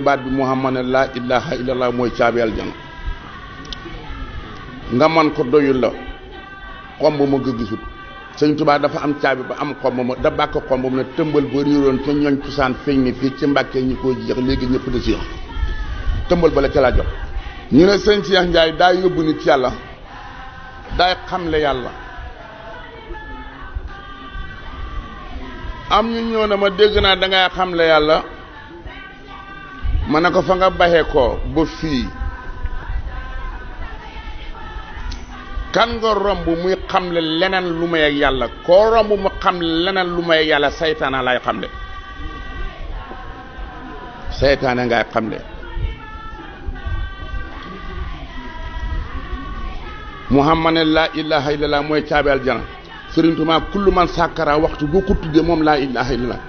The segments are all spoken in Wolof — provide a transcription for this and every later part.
baat bi Muhammad ne laa ilaha illallah mooy caabi aljana nga man ko doyul la xomb ma nga gisut sëñ Tuubaa dafa am caabi ba am xomb ma da bàkk xomb ma ne tëmbal ba réeroon ca ñooñ cosaan feeñ ni fii ci Mbàkke ñi ko jeex léegi ñëpp da si tëmbal ba la ca laa jot ñu ne sëñ Cheikh Ndiaye daa yóbbu nit yàlla daay xamle yàlla am ñu ñëw na ma dégg naa dangay xamle yàlla ma ne ko fa nga baxee ko ba fii kan nga romb muy xamle leneen lu may ak yàlla koo romb mu xam leneen lu may ak yàlla saytaana lay xamle saytaana ngay xamle Muhammad ne laa ilaha illallah mooy caabi aljana Sëriñ Tuubaa kullu man sàkkara waxtu boo ko tuddee moom laa ilaha illallah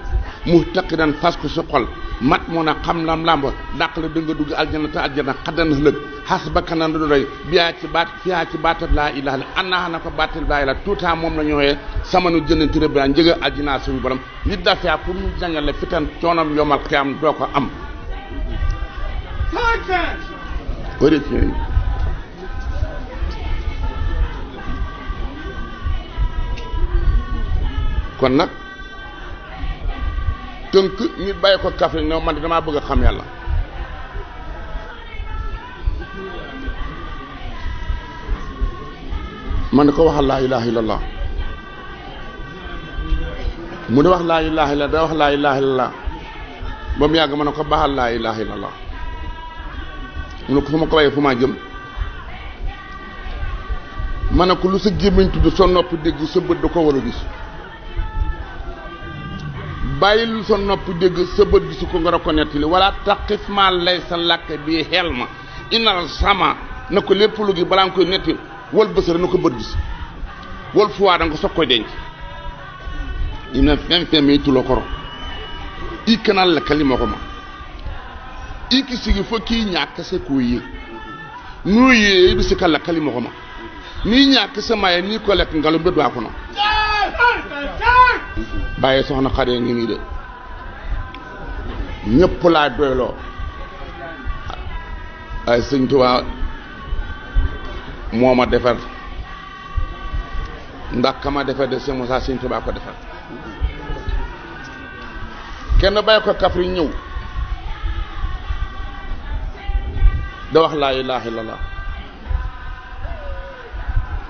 mu taqidan fas ko sa xol mat mun a xam lam làmb dàq la dënga dugg aljana te aljana xaddan lëg xas ba kanam du doy biyaa ci baat fiyaa ci baatat laa ilaha illa annaa na ko baatal bàyyi la tout temps moom la ñu waxee sama nu jënanti rëbb naa njëga aljana suñu borom nit dafaa pour ñu jàngal la fitan coonam yomal xiyam doo ko am kon nag tënk nit bàyyi ko Kaffrine ne man damaa bëgg a xam yàlla man ko waxal laa ilaha illallah mu ne wax laa ilaha illallah da wax laa ilaha illallah ba mu yàgg ma ne ko baxal laa ilaha illallah mu ne ko fu ma ko bàyyee fu maa jëm ma ne ko lu sa gémmiñ tudd sa nopp dégg sa bët da ko war a gis bàyyi lu sa nopp dégg sa bët gisu ko nga da ko nettali wala taqif ma lay sa làkk bii xel ma inal sama na ko lépp lu gi balaa nga koy netti wal bësëra na ko bët gis wal fuwaa da nga ko soog koy denc ina fen mi tuloo koro i kanal la kalima ko ma i ki sigi fo kii ñàkk sa koo yéeg noo yee bi si kal la kalima ko ma nii ñàkk sa maye nii ko lekk ngalu mbét waa ko no bàyyi soxna xaree ngi nii de ñëpp laa doyloo ay sëñ Tuubaa moo ma defar ndax ka ma defar de sëñ Moussa sëñ Tuubaa ko defar kenn bàyyi ko Kaffrine ñëw da wax laa ilaaha illallah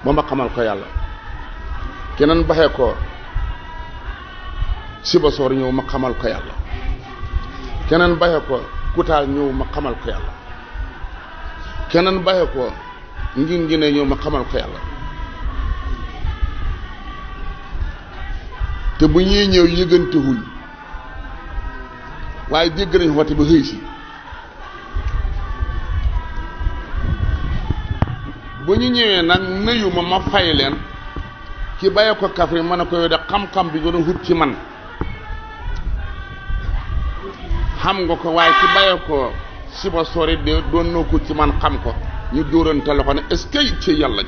ba ma xamal ko yàlla keneen baxee ko Sibasoor ñëw ma xamal ko yàlla keneen baxee ko Kutaal ñëw ma xamal ko yàlla keneen baxee ko Ngine ñëw ma xamal ko yàlla te bu ñuy ñëw yëgantewuñ waaye dégg nañ woote ba xëy si bu ñu ñëwee nag nuyu ma fay leen ki bàyyee ko Kaffrine ma ne ko yow de xam-xam bi nga doon wut ci man xam nga ko waaye ki bàyyee ko Sibasoor de doon noo ko ci man xam ko ñu dóorante loxo ne est-ce que ci yàlla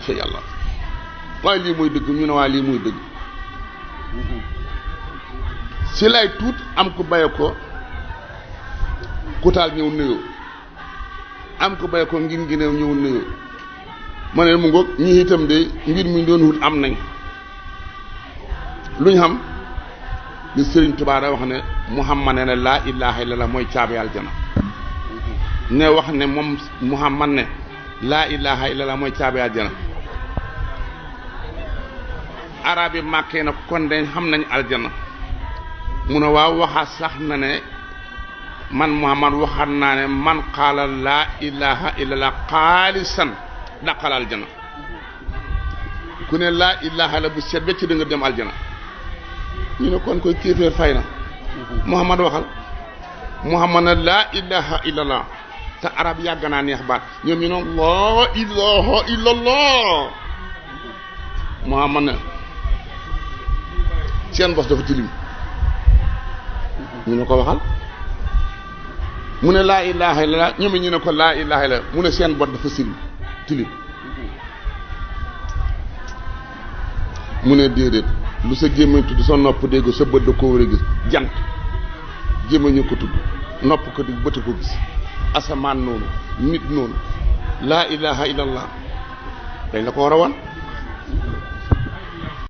waaye lii muy dëgg ñu ne waaye lii muy dëgg si lay tuut am ko bàyyee ko Kutaal ñëw nuyoo am ko bàyyee ko Ngine ñëw nuyoo ma ne mu ngoog ñi itam de mbir mi doon wut am nañ lu ñu xam li Sëriñ Tuubaa da wax ne Muhammad ne laa ilaaha illallah mooy caabi aljana ne wax ne moom Muhammad ne laa ilaaha illallah mooy caabi aljana arab yi màkkee na kon dañ xam nañ aljana mu ne waaw waxa sax na ne man Muhammad waxaat naa ne man qaala laa ilaaha illallah xaalisan dàqal aljana ku ne laa ilaaha la bu seet becc da nga dem aljana ñu ne kon koy kéeféer fay na Muhammad waxal Muhammad ne laa ilaaha illallah te arab yàgg naa neex baat ñoom ñu ne laa ilaaha illallah Muhammad ne seen bos dafa tilim ñu ne ko waxal mu ne laa ilaaha illallah ñoom ñu ne ko laa ilaaha illallah mu ne seen bot dafa tilim mu ne déedéet lu sa gémmiñ tudd sa nopp dégg sa bët da ko war a gis jant gémmiñ ko tudd nopp ko di bët ko gis asamaan noonu nit noonu laa ilaha illallah dañ la ko war a wan